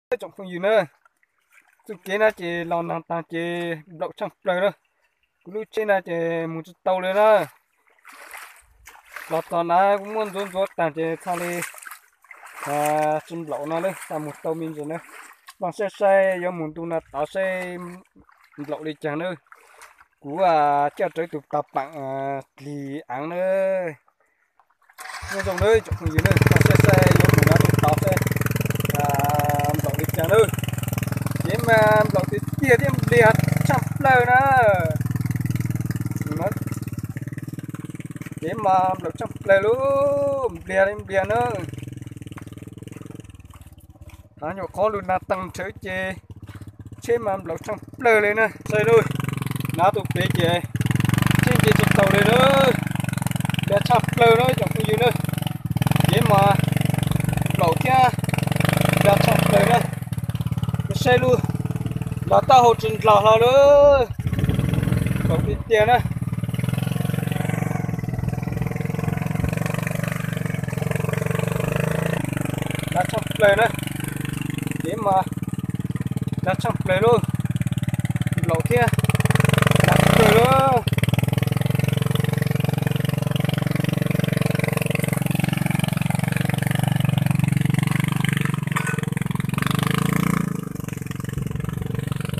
Tsoom phooj ywg na, txoj kev no ces los nag tag ces nplaum tshaaj plawg na. Kuv lub tsheb no ces mus tsis tau li na. Los txog na kuv muab ntxuav ntxuav tag ces txhaj li tsis nplaum no lawm, txhaj mus tau me ntsis na. Mloog saib saib yuav mus ntu no tod saib nplaum li caag na. Kuv coj rawv tus pag paam dlig aav na. Nyob zoo na tsoom phooj ywg na, mloog saib saib yuav mus no tod saib nplaum li caag na. Kev mas nplaum tiag tiag thiab npliag tshaaj plawg na. Kev mas nplaum tshaaj plawg lauj, npliag li npliag na. Nyuam qhuav lug nag taag nrhawv ces tsheb mas nplaum tshaaj plawg li na. Saib lauj, nag tug pem ces tsheb nce tsis taus li na. Npliag tshaaj plawg na tsoom phooj ywg na. Kev mas nplaum thiab npliag tshaaj plawg na. Saib lub los taub hau tsis nrog hlo lawm. Nplaum tiag tiag na. Nag tshaaj plawg na. Kev mas nag tshaaj plawg lauj. Nplaum thiab nag plawg lauj.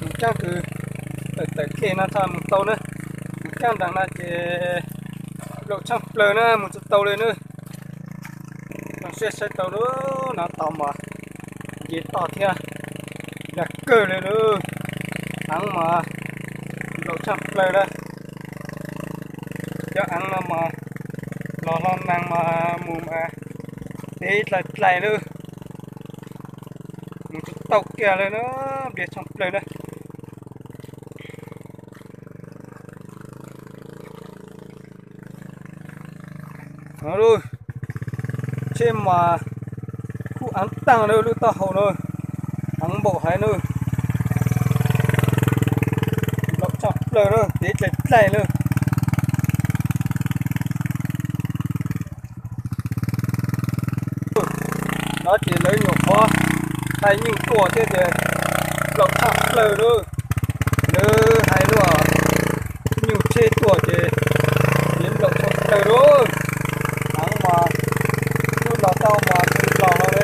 Mus caab kws tawm tawm khej no txhaj mus tau na. Mus caab nraag no ces nplaum tshaaj plawg na, mus tsis tau li na. Mloog saib saib tau lub no tod mas nce toj thiab, npliag kawg li lawm. Aav mas nplaum tshaaj plawg na. Cov aav no mas los hlo naag mas mus mas tev dlaim dlaim lawm. Mus tsis tau kiag li na, npliag tshaaj plawg na. Tsheb mas kub aav taag na, lub taub hau na aav npaum haiv na. Nplaum tshaaj plawg na, tev dlaim dlaim lawm. No ces lawv nyuam qhuav thaij nyuj tuaj thiab ces nplaum tshaaj plawg lawm. Lawv hais lub nyuj tsheb tuaj ces yeej nplaum tshaaj plawg lawm. Aav mas kub los tau mas tsis los lawm,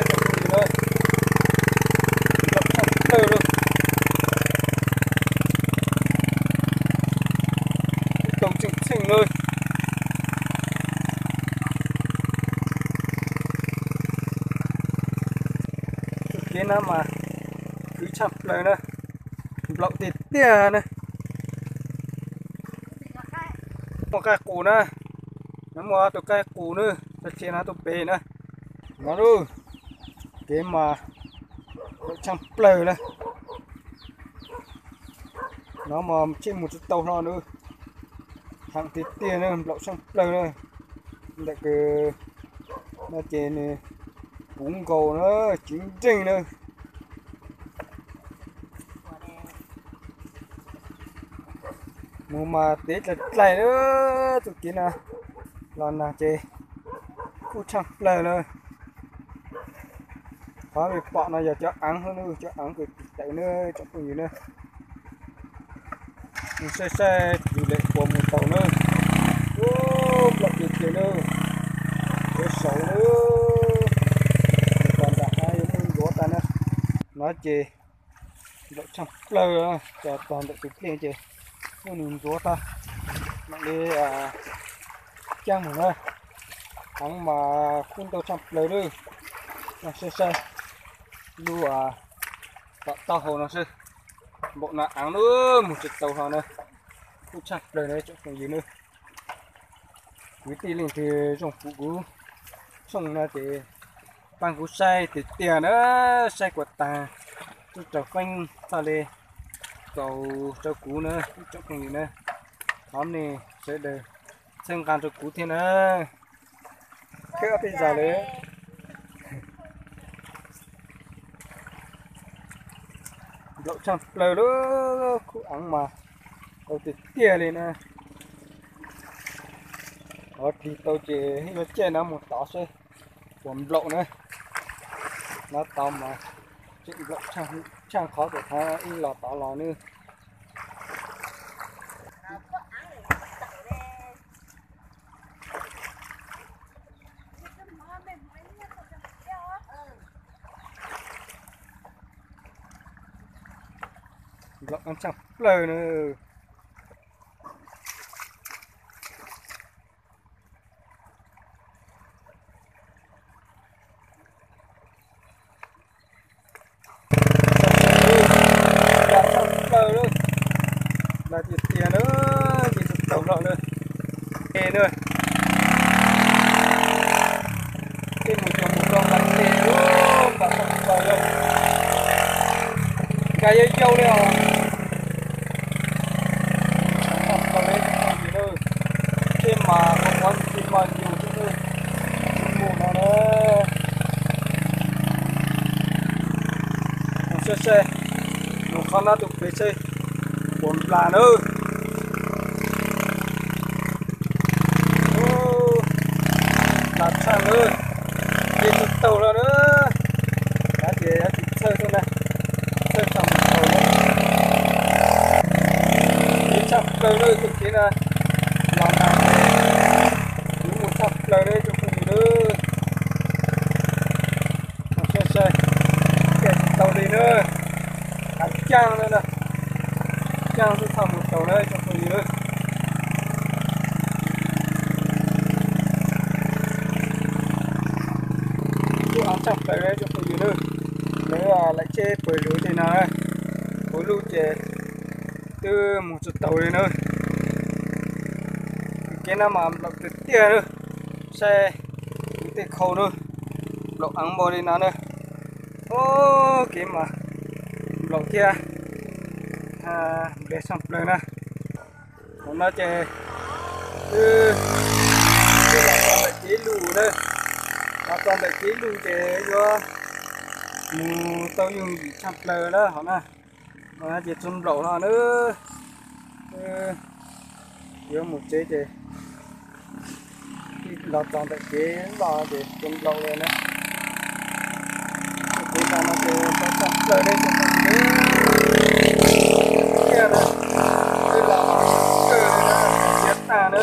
nplaum tshaaj plawg lawm. Kub tau txheej txheej lawm. Txoj kev no mas khwv tshaaj plawg na, nplaum tiag tiag na. Muaj qaib qus na, muaj tus qaib qus na, txoj kev no tuaj pem na. No lauj, kev mas nplaum tshaaj plawg na. No mas tsheb mus tsis tau hlo na. Heev tiag tiag na, nplaum tshaaj plawg na. Ntawm kws no ces nws puv nkaus na, tsis nreeg na. Mus mas tev dlaim dlaim na, txoj kev no los nag ces kub tshaaj plawg na. Qhov mej pom no yog cov aav, cov aav kws tiv tawm na tsoom phooj ywg na. Saib saib tus lem puas mus tau na. Ub, nplaum tiag tiag na. Yuav saud na. Mus txog nram hav yuav muab ntxuav tag na. No ces nplaum tshaaj plawg, cov txog ntawm tus dlej ces muab nws ntxuav tag mam li caab mus na. Aav mas kub ntau tshaaj plawg lawm. Saib saib lub tom taub hau no seb, npaum no aav lawm mus tsis tau hlo na. Kub tshaaj plawg na tsoom phooj ywg na. Kwv tij leej twg zoo pum kuv tshooj no ces pab kuv saib tiag tiag na, saib kuas tag, tub rau feeb txhaj li txaus rau kuv na ib tsoom phooj ywg na. Thov nej sawv daws txhawb nqa rau kuv thiab na. Khawb ob peb zag lawm. Nplaum tshaaj plawg lub khub aav mas tau tiag tiag li na. Thov dlig tau ces yuav caij no mus tod seb puas nplaum na. No tod mas Tshaj qhov txawm thav ib los tod los nawb. Nplaum tshaj plaws na. Nplaum tshaj plaws na. Nplaum tiag tiag na, ces tsis tau los na. Ces na, ces mus cov mus rau nplaum ces, nplaum tshaj plaws na. Nkag yau yau li os. Tshaj plaws li, tshaj plaws li na. Ces mas ua ntsis mas yus thiab na, mus no na. Saib saib, mus qhov no tus pem saib puas nplas na. Nplas tshaj na, ces tsis taus los na. Kav ces yuav tsis txhawj xwb na, txhawj tshaj mus tau na. Ces tshaj plaws na tus kev na, los nag ces yuav mus tshaj plaws na ib tsoom phooj ywg na. Saib saib, ces tsis tau li na. Kav caaj na, caaj xwb txhaj mus tau na ib tsoom phooj ywg na. Kuj av tshaj plaws na ib tsoom phooj ywg na. Lawv laim tsheb pawg lug li no, kuv lub ces twb mus tsis taus li na. Kev no mas nplaum tiag tiag na. Saib kuv tej khau na, nplaum av npaum li no na. Ub, kev mas nplaum thiab nplias tshaj plaws na. Thaum no ces wb, wb los txog ntawm kev lug na, los txog ntawm kev lug ces yuav mus tau yooj yim tshaj plaws na hov na. Ces tsuas nplaum no na, yuav mus tsev ces los txog ntawm kev loj ces tsuas nplaum li na. Kev no ces nplaum tshaj plaws li, tshaj plaws li na. Wb los kawg li na, siav tag na.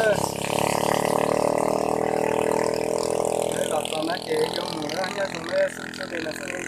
Wb los txog no ces yuav mus na, nyob zoo na, sib ntsib dua na.